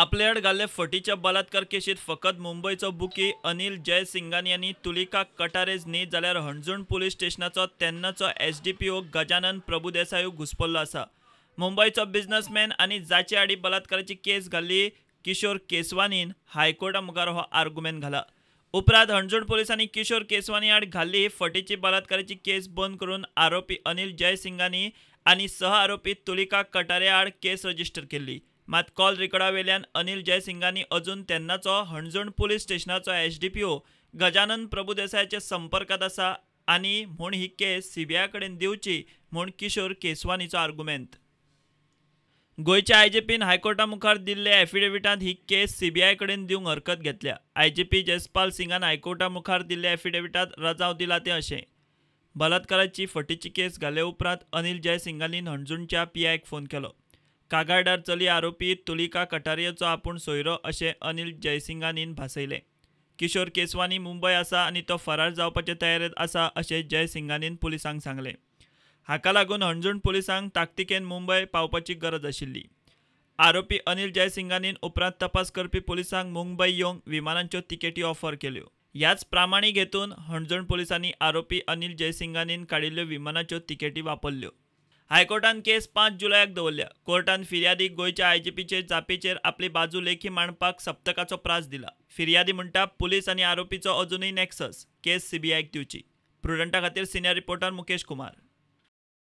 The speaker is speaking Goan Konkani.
आपले आड घाल्ले फटीच्या बलात्कार केशीत फकत मुंबयचो बुकी अनिल जय सिंगानी आनी तुलिका कटारेज न्ही जाल्यार हणजूण पुलीस स्टेशनाचो तेन्नाचो एसडीपीओ गजानन प्रभुदेसाय घुसपल्लो आसा. मुंबयचो बिझनसमॅन आनी जाचे आडी बलात्काराची केस घाल्ली किशोर केसवानीन हायकोर्टा मुखार हो आर्गुमेंट घाला. उपरांत हणजूण पुलिसांनी किशोर केसवानी आड घाल्ली फटीची बलात्काराची केस बंद करून आरोपी अनिल जय सिंगानी आनी सह आरोपी तुलिका कटारे आड केस रजिस्टर केल्ली. मात कॉल रिकॉर्डावेल्यान अनिल जयसिंगानी अजून तेन्नाचो हणजूण पुलीस स्टेशनाचो एसडीपीओ गजानन प्रभुदेसायाच्या संपर्कात आसा आनी म्हूण ही केस सीबीआय कडेन दिवची म्हूण किशोर केसवानीचो आर्गुमेंत. गोंयच्या आयजीपीन हायकोर्टा मुखार दिल्ले एफिडेविटांत ही केस सीबीआय कडेन दिवंक हरकत घेतल्या. आयजीपी जयपाल सिंगान हायकोर्टा मुखार दिल्ले एफिडेविटांत रजांव दिला तें अशें: बलात्काराची फटीची केस घाले उपरांत अनिल जयसिंगानीन हणजूणच्या पीआयक फोन केलो. कागाळदार चली आरोपी तुलिका कटारियाचो आपूण सोयरो अशें अनिल जयसिंगानीन भासयलें. किशोर केसवानी मुंबय आसा आनी तो फरार जावपाचे तयारेंत आसा अशें जयसिंगानीन पुलिसांक सांगलें. हाका लागून हणजूण पुलिसांक ताकतिकेन मुंबय पावपाची गरज आशिल्ली. आरोपी अनिल जयसिंगानीन उपरांत तपास करपी पुलिसांक मुंबय येवंक विमानांच्यो तिकेटी ऑफर केल्यो. ह्याच प्रामाणीक हेतून हणजूण पुलिसांनी आरोपी अनिल जयसिंगानीन काडिल्ल्यो विमानाच्यो तिकेटी वापरल्यो. हायकोर्टान केस 5 जुलयाक दवरल्या. कोर्टान फिर्यादीक गोंयच्या आयजीपीचे जापेचेर आपली बाजू लेखी मांडपाक सप्तकाचो प्रास दिला. फिर्यादी म्हणटा पुलीस आनी आरोपीचो अजुनूय नॅक्सस, केस सीबीआयक दिवची. प्रुडंटा खातीर सिनियर रिपोर्टर मुकेश कुमार.